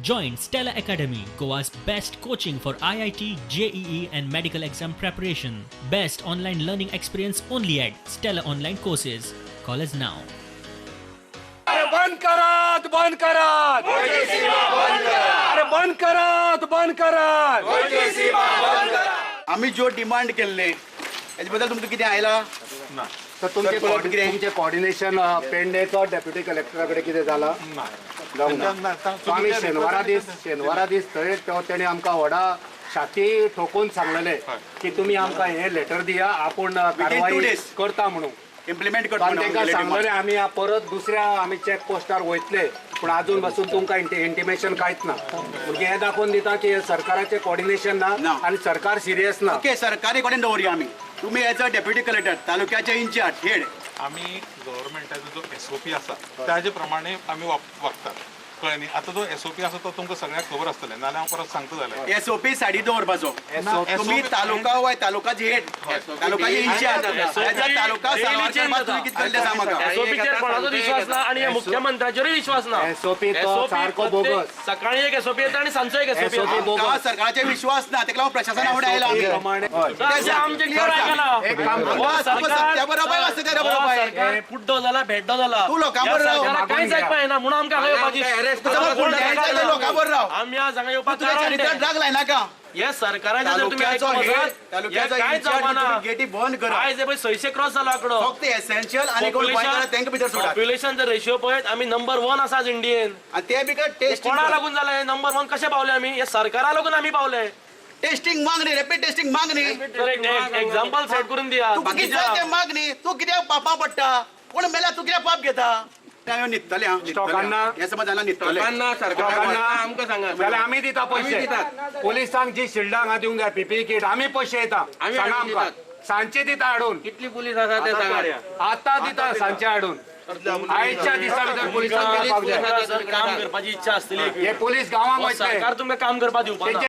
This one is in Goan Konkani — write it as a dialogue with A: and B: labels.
A: Join Stella Academy, Goa's best coaching for IIT, JEE, and medical exam preparation. Best online learning experience only at Stella Online Courses. Call us now.
B: अरे बंद करात, बंद करात, अरे बंद करात, बंद करात.
C: आमी ज्यो डिमांड केल्ले हेजे बद्दल तुमकां कितें आयला?
B: तर तुमचे
C: सर, पळय कितें?
B: तुमचे कॉर्डिनेशन पेडणेचो डेप्युटी कलेक्टरा कडेन कितें जाला? जावंक ना. सो आमी शेनवारा दीस थंय तो तेणी आमकां व्हडा छाती ठोकून सांगलेले की तुमी आमकां हे लेटर दिया, आपूण कारवाई
C: 2 days.
B: करता म्हणून.
C: इम्प्लिमेंट करता.
B: आनी तांकां सांगलेले आमी परत दुसऱ्या आमी चॅक पोस्टार वयतले, पूण अजून पासून तुमकां इंटिमेशन कांयच ना. म्हणजे हें दाखोवन दिता की हे सरकाराचें कॉर्डिनेशन ना
C: ना.
B: आनी सरकार सिरियस ना.
C: ओके, सरकारी कडेन दवरया आमी. तुमी एज अ डेप्युटी कलेक्टर, तालुक्याचे इन्चार्ज, हेड.
D: आमी गव्हर्मेंटाचो जो एसओपी आसा ताजे प्रमाणे आमी वागतात, कळ्ळें न्ही? आतां जो एसओपी आसा तो तुमकां सगळ्यांक खबर आसतलें, नाल्यार हांव परत सांगता जाल्यार.
C: एसओपी सायडी दवरपाचो.
B: SOP.
C: तुमी तालुका वाय तालुकाचे हेड, तालुकाचे इन्चार्ज, एज अ तालुका साल्वार करपाक तुमी कितें केल्लें सांग म्हाका.
E: एसओपीचेर कोणाचो विश्वास ना आणि या मुख्यमंत्र्याचेरूय विश्वास ना.
B: SOP तो
E: SOP
B: सारको
E: प्रत्येक
B: बोगस.
E: सकाळी एक एसओपी येता आणि सांजचो एक एसओपी
B: SOP
E: येता.
B: बोगस.
C: आमकां सरकाराचेर विश्वास ना, तेका लागून प्रशासना फुडें आयला आमी.
B: प्रमाणे हय.
E: आमचें आमचें क्लियर आयकला.
B: एक काम कर.
E: हो सरकार
C: सत्या बरोबर आसा तेज्या
E: हो
C: बरोबर.
E: सरकार कुड्डो जाला, भेड्डो जाला.
C: तूं लोकां
E: ह्या
C: बरोबर राव.
E: सरकाराक कांयच
B: मागून
E: ऐकपा येना म्हणून आमकां हांगा येवपाची.
C: तुझं कोण लोकां बरोबर राव.
E: आमी आज हांगा येवपाक
C: तुझ्या
E: कारण
C: चरित्रात
E: तें.
C: ड्रग लायनाका.
E: हे सरकाराचें जर तुमी
C: तालुक्याचो
E: आयकूंक
C: हेड,
E: वचत,
C: तालुक्याचो
E: हे कांयच
C: इन्चार्ज,
E: जावपाना.
C: तुम्ही गेटी बंद करा.
E: आयज हे पळय 600 क्रॉस जालो आंकडो.
C: फक्त एसेन्शियल आनी कोण गोंयकार तांकां भितर सोडात.
E: पॉप्युलेशन रेशियो पळयत आमी नंबर वन आसा आज इंडियेन.
C: आनी ते बी टेस्टिंग.
E: कोणा लागून जालें? नंबर वन कशें पावले आमी? हे सरकारा लागून आमी पावले.
C: टेस्टिंग माग न्ही, रॅपीड टेस्टिंग माग न्ही.
E: तर एक एक्झाम्पल सेट करून दिया.
C: तूं कितें जाय तें माग न्ही. तूं कित्याक पापा पडटा? कोण मेल्या तूं कित्याक पाप घेता? हांव न्हिदतलें हां, न्हिदतलें.
B: स्टॉकांना?
C: हें समज जाल्यार न्हिदतलें.
B: लोकांना जाल्यार आमी दिता पयशे. पोलिसांक जी शिल्डां हांगा दिवंक जाय, पीपीई किट, आमी पयशे येता. सांगा आमकां, सांजचे दिता हाडून.
F: कितली पुलीस आसा ते सांगा.
B: आतां दिता सांजचे हाडून. आयच्या दिसा भितर पोलिसांक करपाक जाय.
E: सर, काम करपाची इच्छा आसतली.
B: हे पोलीस गांवांक वयतले.
E: सरकार तुमकां काम करपाक दिवपाना.
B: तेंचे